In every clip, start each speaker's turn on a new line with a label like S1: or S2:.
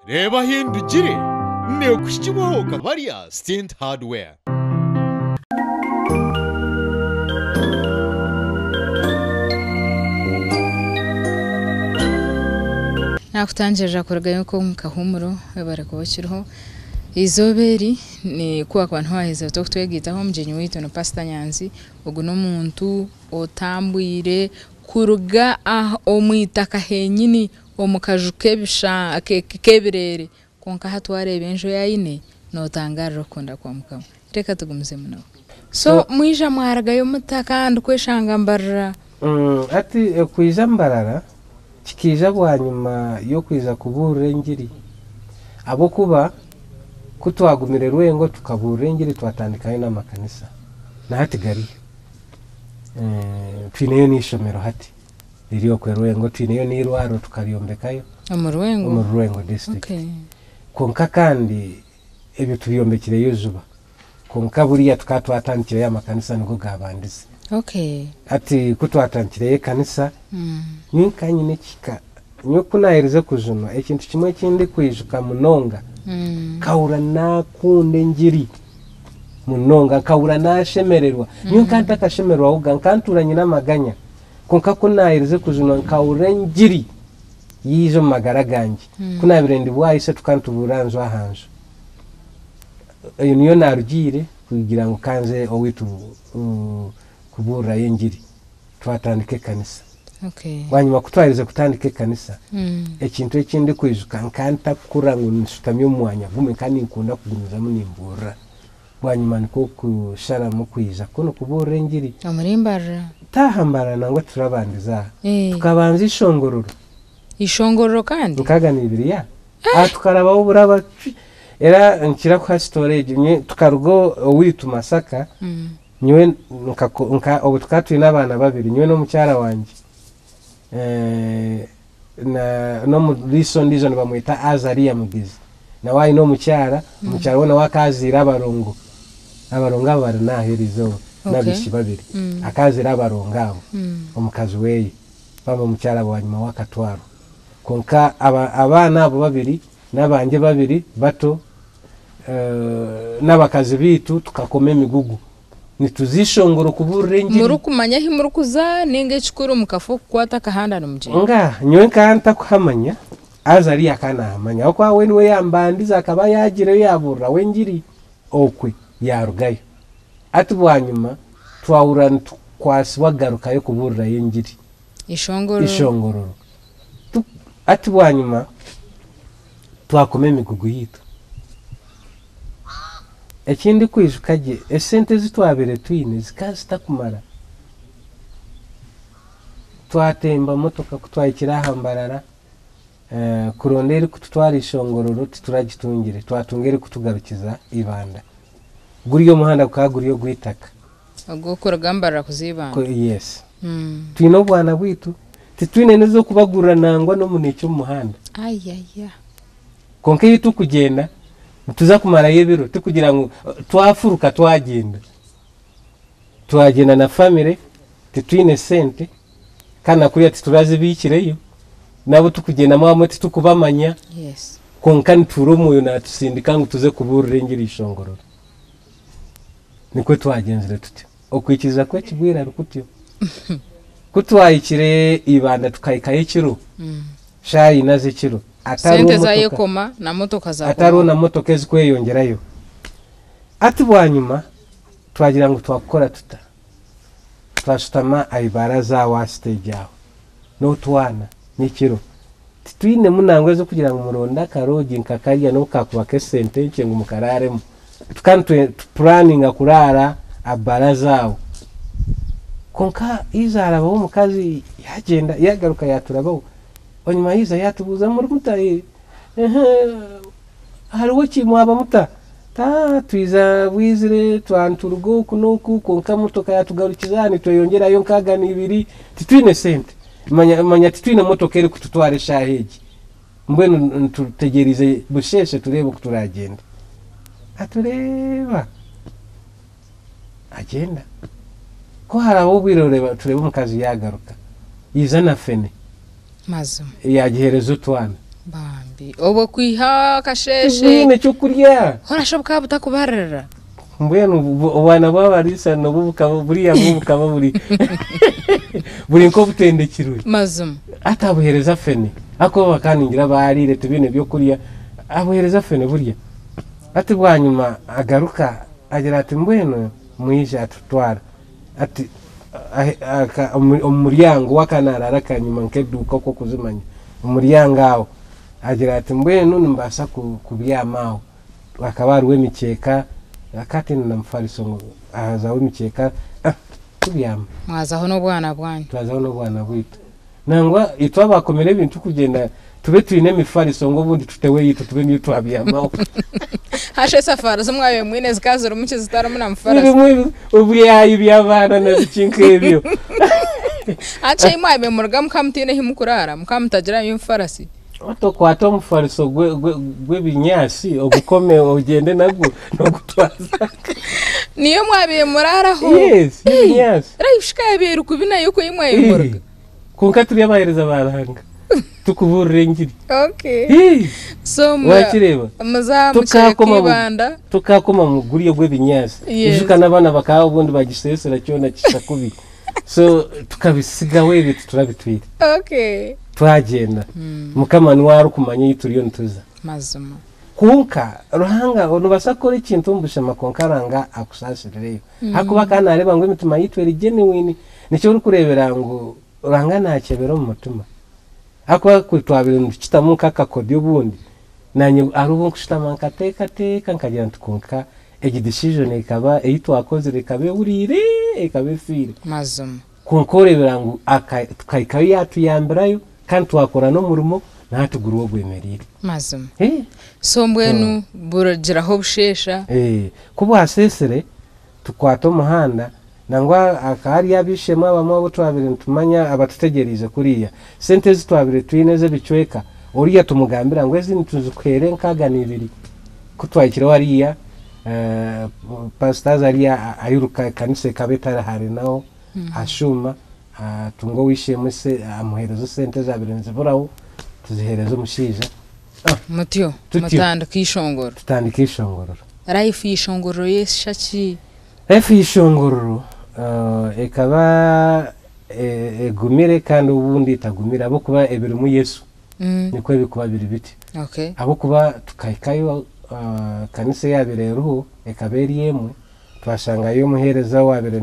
S1: Reeba ahi ndugire neekuhikibwaho Kabarya Stint Hardware.
S2: Naakutangirira kurugayo nk'omu kahuumuro webare kuba okiriho. Eizooba eri ni ku wakuba niho waaheza ota okutwegaitaho omugyenyi waitu ni Pasita Nyanzi. Ogu n'omuntu otambwire kuruga omu itaka henyini omu kaju k'ebireere kwonka hati wareeba enju ei aine notangaarira okukunda kwa Mukama. Reka tugumizemu nawe. So mwija mwarugayo muta kandi kweshanga Mbarara?
S3: Hati okwija Mbarara kikaija bwanyima y'okwija kubuurira engiri ahabw'okuba ku twagumire Rwengo tukabuurira engiri twatandikayo n'amakanisa na hati gariyo. Twineyo n'eishomero hati. Riri okwe Rwengo twineyo n'eirwariro tukaryombekayo
S2: Omu Rwengo?
S3: Omuri Rwengo district.
S2: Okay.
S3: Kwonka kandi ebyo tubyombekireyo juba. Kwonka buriya tukaba twatandikireyo amakanisa nigo gaabandize.
S2: Okay.
S3: Hati ku twatandikireyo ekanisa, nyowe nkaba nyine ekihika, nyowe ku naaherize kujunwa, ekintu kimwe eki ndikwijuka munonga, nkahurira naakunda engiri munonga, nkahurira naashemererwa. Nyowe nkaba ntakashemererwahoga, nkaba ntuura nyine amaganya. Kwonka ku naaherize kujunwa nkahurira engiri yaija omu magara gangye. Ku naabaire ndi Bwaise tukaba nitubuurira nju aha nju. Eyo niyo naarugiire kugira ngu ka nze owaitu kubuurirayo engiri. Twatandika ekanisa. Bwanyima ku twaherize kutandika ekanisa, ekintu eki ndikwijuka nkaba ntakukura ngu nshutami omu mwanya gumwe, nkaba ninkunda kugumizamu nimbuurira. Bwanyima nikwo kusharamu kwija kunu kubuurira engiri.
S2: Omuri Mbarara?
S3: Taaha Mbarara nangwa titurabandiza aha. Tukabanza Ishongororo.
S2: Ishongororo kandi?
S3: 62 ya. Aha tukarabaho buraba cwi. Era nkira kuha sitoore egyo. Nyowe tukaruga owaitu Masaka, nyowe nka obwo tukaba twine abaana babiri, nyowe n'omukyara wangye na n'omuriisa ondiijo nibamweta Azaria Mugezi. Nawe aine omukyara, omukyara we nawe akaba azaire abarongo. Abarongo abo bari n'aha eriizooba, n'abaishiki babiri. Akaba azaire abarongo abo, omukazi weye. Bambi omukyara bwanyima we akatwarwa. Kwonka aba abaana abo babiri n'abangye babiri bato n'abakazi baitu tukakoma emigugu. Nituza eishongoro kubuurira engiri.
S2: Murikumanya ahi murikuza nainga ekikuru mukafa okukwata akahanda nimugyenda?
S3: Ngaaha, nyowe nkaba ntakuhamanya, haza ariya akaba naahamanya ahabw'okuba we niwe yaambandize akaba yaagireyo yaabuuriraho engiri okwe yaarugayo. Hati bwanyima twahurira nitukwatsibwa kugarukayo kubuurirayo engiri.
S2: Eishongororo.
S3: Eishongororo. Hati bwanyima twakoma emigugu yaitu. Eki ndikwijuka gye, esente ezi twabaire twine zikaba zitakumara. Twatemba motoka ku twahikire aha Mbarara, kuronda erikututwara Ishongororo tituragitungire, twatunga erikutugarukiza Ibanda. Guriya omuhanda gukaba guri ogw'eitaka.
S2: Ogw'okuruga Mbarara kuza Ibanda?
S3: Yes. Twine obwana bwaitu, titwine n'ez'okubagurira nangwa n'omunekye omu muhanda.
S2: Ayaya.
S3: Kwonka ei turikugyenda nituza kumarayo ebiro, tikugira ngu twafuruka twagyenda. Twagyenda na famire, titwine sente kandi na kuriya titurazibiikireyo, n'abu turikugyendamu abamwe titurikubamanya, kwonka nituhurira Omwoyo naatusindika ngu tuze kubuurira engiri eishongororo. Nikwo twagyenzire tutyo. Okwikiriza kw'ekigwire kutyo. Ku twahikire Ibanda tukahikayo ekiro, shaaha ina z'ekiro, hatariho
S2: Sente
S3: motoka,
S2: zayekoma na motoka
S3: hatariho
S2: zakoma.
S3: na motoka ezikweyongyerayo. Hati bwanyima twagira ngu twakukora tuta? Twashutama aha ibaraza aho aha siteegi aho n'otwana nyekiro. Titwinemu nangwa ez'okugira ngu muronde akaroogi nka kariya n'obu kaakuba ak'esente nkye ngu mukaraaremu. Tukaba nitupuraninga kuraara aha baraza aho. Kwonka haija harabaho omukazi yaagyenda yaagaruka yaaturabaho. Bwanyima yaija yaatubuuza muri muta? Ehe hariho ki mwaba muta? Ati twija bwizire twaba nituruga oku n'oku kwonka motoka yaatugarukiza aha nitweyongyerayo nkaaga n'ibiri titwine sente. Manya titwine motoka erikututwara eshaaha egi. Mbwenu tutegyereize busheeshe tureebe oku turagyende. Atureeba agyenda. Ku harabaho obwire tureeba omukazi yaagaruka, yaija na fene
S2: Mazima.
S3: yaagiheereza otwana.
S2: Bambi. Bambi obwo kwiha akasheeshe.
S3: Tibwine kyokurya.
S2: Hoona shi bukaba butakubaririra?
S3: Mbwenu obwana bw'abariisa nabwo bukaba buriya bwo bukaba buri buri nk'obutendekirwe.
S2: Mazima.
S3: Hati abuheereza fene ahakuba bakaba ningira baariire tibaine byokurya abuheereza fene burya. Hati bwanyima agaruka agira ati mbwenu mwije atutwara ati omu muryango we akaba naraara akanyima nk'eduuka oku orikuzimanya omu muryango aho agira ati mbwenu nimbaasa kubyama aho. Hakaba hariho emikyeka akaba ataine na mufariso ngu hazaho emikyeka tubyama.
S2: Mwazaho n'obwana bwanyu.
S3: Twazaho n'obwana bwaitu. Nangwa itwe abakomire ebintu kugyenda tube twine emifariso ngu obundi tuteho eyaitu tube niyo twabyamaho.
S2: Hasha esafaari zi mwabaire mwine zikaba zirimu ki zitarimu na mufariso?
S3: Zirimu ebyayi by'abaana na biki nk'ebyo.
S2: Hati shi ahi mwabaire muruga mukaba mutaine ahi mukuraara? Mukaba mutagirayo emifarasi?
S3: Oti okwate omufariso gw'ebinyaatsi ogukome ogyende nagwo n'ogutwaza.
S2: Niyo mwabaire muraaraho?
S3: Yes, y'ebinyaatsi.
S2: Life shi ka yabaire eri kubi nayo okwo ei mwabaire muruga?
S3: Kwonka turi abaheereza ba Ruhanga tukubuurira engiri.
S2: Okay. So
S3: Wakireeba?
S2: muza mukyereka ibanda.
S3: Tukakoma mu guri ogw'ebinyaatsi.
S2: Yes.
S3: Ijuka n'abaana bakaba obundi bagisesera kyona kishusha kubi. So tukabisigaho ebyo titurabitwire.
S2: Okay.
S3: Twagyenda. Mukama niwe arikumanya ei turiyo nituza.
S2: Mazima.
S3: Kwonka Ruhanga nobaasa kukora ekintu omu bushema kwonka Ruhanga akusaasirireyo. Ahakuba akaba naareeba ngu emitima yaitu eri genuine. Nikyo orikureebera ngu Ruhanga naakyebera omu mutima. Ahakuba ku twabaire nitukitamu nk'akakodyo obundi, naanye hariho obu nkushutama nkateekateeka nkagira nti kwonka egi decision ekaba ei twakozire ekaba ehuriire, ekaba efiire.
S2: Mazima.
S3: Kwonka oreebera ngu tukahikayo yaatuyambirayo kandi twakora n'omurimo nahati guriho ogwemereire.
S2: Mazima. So mbwenu burugiraho obusheesha?
S3: Ku bwaseesire tukwata omuhanda nangwa hakaba hariyo ab'eishe-emwe abamwe abu twabaire nitumanya abatutegyereize kuriya. Sente ezi twabaire twine ez'ebicweka oriya tumugambira ngu ezi nituzikuheera enkaaga n'ibiri. Ku twahikireho hariya pasita aza hariya airuka ekanisa ekaba etari hare naho ashuuma atunga ow'eishe-emwe amuheereza esente ezaabaire niziburaho tuziheereza omushaija.
S2: Mutyo mutandika eishongoro.
S3: Tutandika eishongororo.
S2: Life y'eishongororo yeshusha ki?
S3: Life y'eishongororo ekaba egumire kandi obundi etagumire ahabw'okuba ebirimu Yesu nikwo birikuba biri biti. Ahabw'okuba tukahikayo kanisa eyaabaire eriho ekaba eri emwe, twashangayo omuheereza owaabaire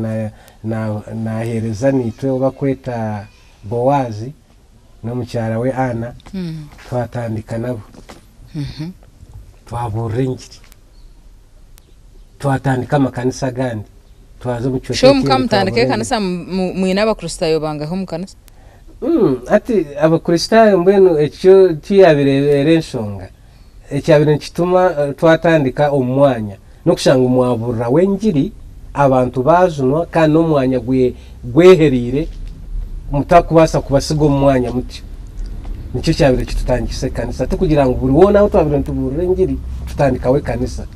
S3: naaheereza naitwe ou barikweta Boazi n'omukyara we Anna, twatandika nabo twabuurira engiri. Twatandika amakanisa agandi, twaza omu kicweka
S2: Sho
S3: ekindi
S2: mukamutandika
S3: twabuurira engiri.
S2: ekanisa mwine Abakristaayo bangahi omu kanisa?
S3: Hati Abakristaayo mbwenu ekyo tiyabaire eri enshonga. Ekyabaire nikituma twatandika omu mwanya n'okushanga ngu mwabuuriraho engiri abantu baajunwa kandi n'omwanya gwehereire mutakubaasa kubasiga omu mwanya mutyo. Nikyo kyabaire kitutandikisa ekanisa tikugira ngu buri hoona ahu twabaire nitubuurira engiri tutandikaho ekanisa.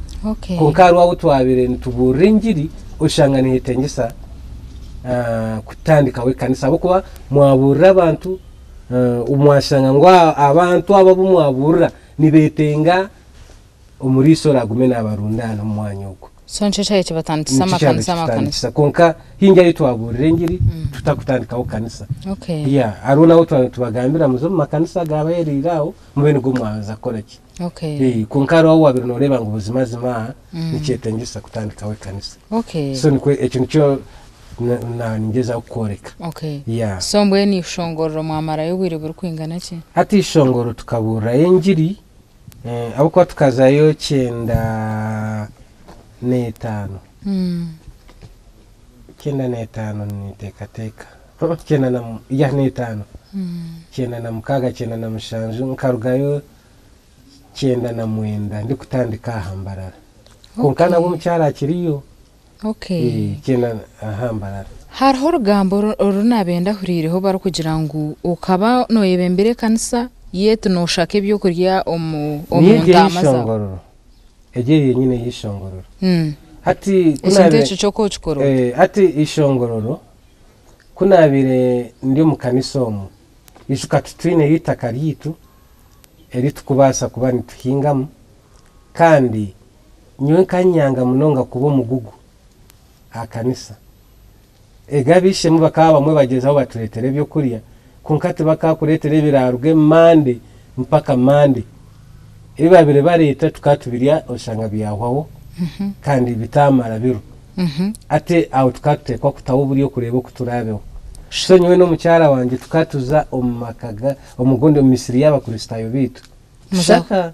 S3: Kwonka hariho ahu twabaire nitubuurira engiri oshanga nihetengyesa kutandikaho ekanisa ahabw'okuba mwabuurira abantu mwashanga ngu abantu abo abu mwabuurira nibetenga omuriisa oraagume naabarundaana omu mwanya ogwo.
S2: So nikyo kyabaire kibatandikisa
S3: Nikyo kyabaire
S2: amakanisa amakanisa.
S3: kitutandikisa kwonka haingi ahu twabuurira engiri tutakutandikaho kanisa.
S2: Okay.
S3: Yeah, hariho n'ahu twabaire nitubagambira muze omu makanisa agaabahereire aho mube nigo mwaza kukora ki.
S2: Okay.
S3: Kwonka hariho ahu waabaire nooreeba ngu buzimazima aha nikyetengyesa kutandikaho ekanisa.
S2: Okay.
S3: So nikwo ekyo nikyo naaba ningyezaho kukworeka.
S2: Okay.
S3: Yeah.
S2: So mbwenu eishongorero mwamarayo obwire burikwingana ki?
S3: Hati eishongorero tukabuurirayo engiri ahabw'okuba tukazayo kyenda n'etaano. Kyenda n'etaano ninteekateeka. Kyenda na yeah n'etaano. Kyenda na mukaaga, kyenda na mushanju nkarugayo 99 ndikutandika aha Mbarara. Kwonka nabwo omukyara akiriyo.
S2: Okay.
S3: Kyenda aha Mbarara.
S2: Hariho orugambo oru naabaire ndahuriireho barikugira ngu okaba nooyebembera ekanisa yet nooshaka ebyokurya omu
S3: Niyo egyo
S2: ntaama zaawe.
S3: ey'eishongororo. Egyo yenyine ey'eishongororo. Hati ku
S2: Ekintu
S3: naabaire
S2: ekyo kyo okukikora ota?
S3: Hati eishongororo ku naabaire ndi omu kanisa omwo, ijuka titwineyo eitaka ryaitu. eri tukubaasa kuba nituhingamu kandi nyowe nkanyanga munonga kuba omugugu aha kanisa. Ego ab'eishe-emwe bakaba bamwe bagyezaho batureetera ebyokurya kwonka tibakakureetera ebiraaruge Mande mpaka Mande. Ebi baabaire bareeta tukaba tubirya oshanga byahwaho kandi bitaamara biro. Hati aho tukaba tuteekwa kutaho oburyo kureeba oku turaabeho. So nyowe n'omukyara wangye tukaba tuza omu maka ga omu gundi omu misiri y'Abakristaayo baitu. Tushaka.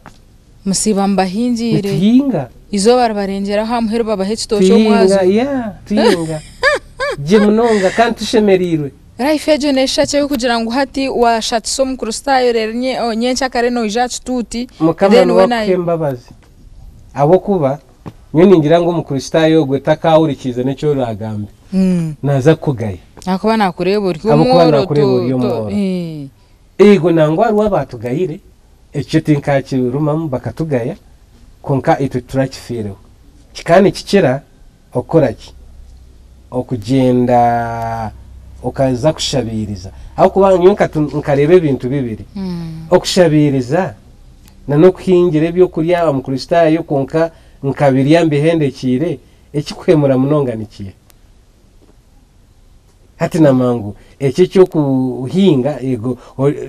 S2: Musiiba mubahingiire.
S3: Nituhinga.
S2: Eizooba ribarengyeraho aha muheru babaha ekitookye omwazyo.
S3: Tuhinga, yeah, tuhinga. Gye munonga kandi tushemereirwe.
S2: Life egyo neeshusha ki ey'okugira ngu hati waashakisa Omukristaayo reero nyenkyakare noija aha kituuti
S3: Mukama
S2: then
S3: niwe
S2: we
S3: akuha embabazi. Ahabw'okuba nyowe ningira ngu Omukristaayo ogwe takahurikiize n'eki oraagambe. Naaza kukugaya.
S2: Ahakuba naakureeba ori
S3: Ahabw'okuba
S2: omworo.
S3: naakureeba ori omworo. Eego nangwa hariho abaatugayire, ekyo tinkakirumamu bakatugaya, kwonka itwe titurakifiireho. Kikaba nikikira okukora ki? Okugyenda okaza kushabiiriza. Ahabw'okuba nyowe nkareeba ebintu bibiri, okushabiiriza n'okuhingira ebyokurya Omukristaayo kwonka nkabirya mbihendekiire, ekikuhemura munonga ni kiiha? Hati namanya ngu eki eky'okuhinga ego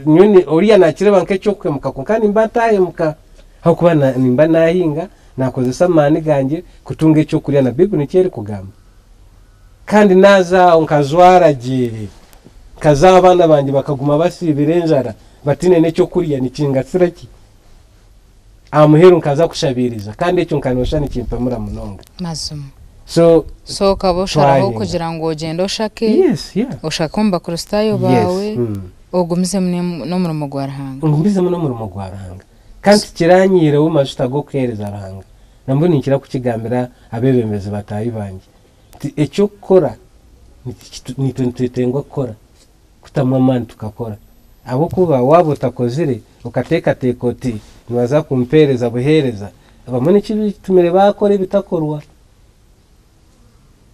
S3: nyowe oriya nakireeba nk'eky'okuhemuka kwonka nimba ntahemuka ahabw'okuba nimba nahinga nakozesa amaani gangye kutunga eky'okurya na Baiburi nikyo erikugamba. Kandi naaza aho nkajwara gye, nkaza aho abaana bangye bakaguma basiibire enjara bataine n'ekyokurya nikingasira ki? Aha muheru nkaza kushabiiriza kandi ekyo nka noshusha nikimpemura munonga.
S2: Mazima.
S3: So
S2: So okaba osharaho
S3: twahinga.
S2: kugira ngu ogyende oshake,
S3: Yes, yeah.
S2: oshake omu Bakristaayo
S3: Yes.
S2: baawe, ogumizemu n'omurimo gwa Ruhanga.
S3: Ngumizemu n'omurimo gwa Ruhanga. Kandi tikiranyiireho majuta g'okuheereza Ruhanga. Nambwenu ninkira kukigambira abeebembezi bataahi bangye nti eky'okukora niitwe nitwetengwa kukora. Kutamu amaani tukakora. Ahabw'okuba waaba otakozire okateekateeka oti nibaza kumpeereza buheereza, abamwe nikyo kitumire baakora ebitakorwa.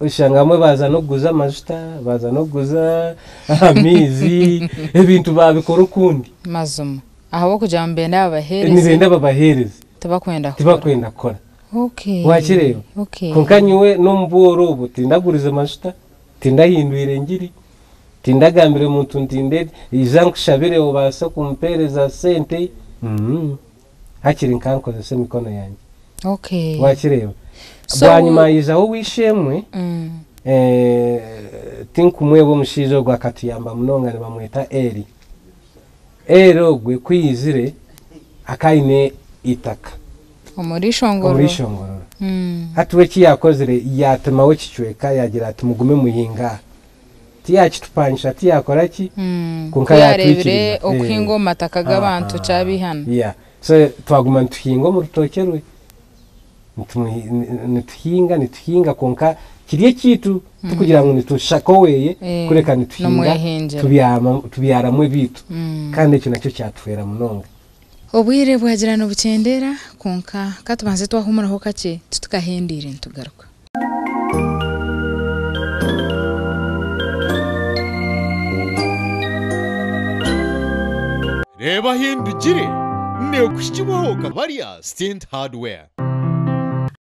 S3: Oshanga abamwe baaza n'okuguza amajuta, baaza n'okuguza amaizi, ebintu baabikora okundi.
S2: Mazima. Ahabw'okugira ngu nibenda babaheereze.
S3: Nibenda babaheereze.
S2: Tibakwenda kukora.
S3: Tibakwenda kukora.
S2: Okay.
S3: Waakireeba?
S2: Okay.
S3: Kwonka nyowe n'omu bworo obu tindagurize majuta, tindahindwire ngiri, Tindagambire muntu nti nde ija nkushabire obaase kumpeereza sente, mm hakiri nkankozesa emikono yangye.
S2: Okay.
S3: Wakireeba?
S2: So
S3: Bwanyima haijaho ow'eishe-emwe,
S2: Mm.
S3: eh, tinkumwebwa omushaija ogwo akatuyamba munonga nibamweta Eli. Eli ogwe ku yaizire akaba aine eitaka
S2: Omuri Ishongororo.
S3: omuri Ishongororo.
S2: Mm.
S3: Hati we eki yaakozire yaatemaho ekicweka yaagira ati mugume muhinge aha. Tiyakitupangisha tiyakora ki kwonka
S2: Ku yareebire
S3: yatwikiriza.
S2: okuhinga omu mataka g'abantu
S3: Aha.
S2: kyabihana.
S3: Yeah. So twaguma nituhinga omu rutookye rwe, nituhinga nituhinga kwonka kiri ekyaitu tikugira ngu nitushaka oweye
S2: Eh,
S3: kureka nituhinga
S2: nomwehingira.
S3: tubyaramu ebiitu kandi ekyo nakyo kyatuhwera munonga.
S2: Obwire bwagira nibukyendera kwonka katubanze twahumuraho kakye titukahendeire nitugaruka.
S1: Reeba ahi ndugire neekuhikibwaho Kabarya Stint Hardware.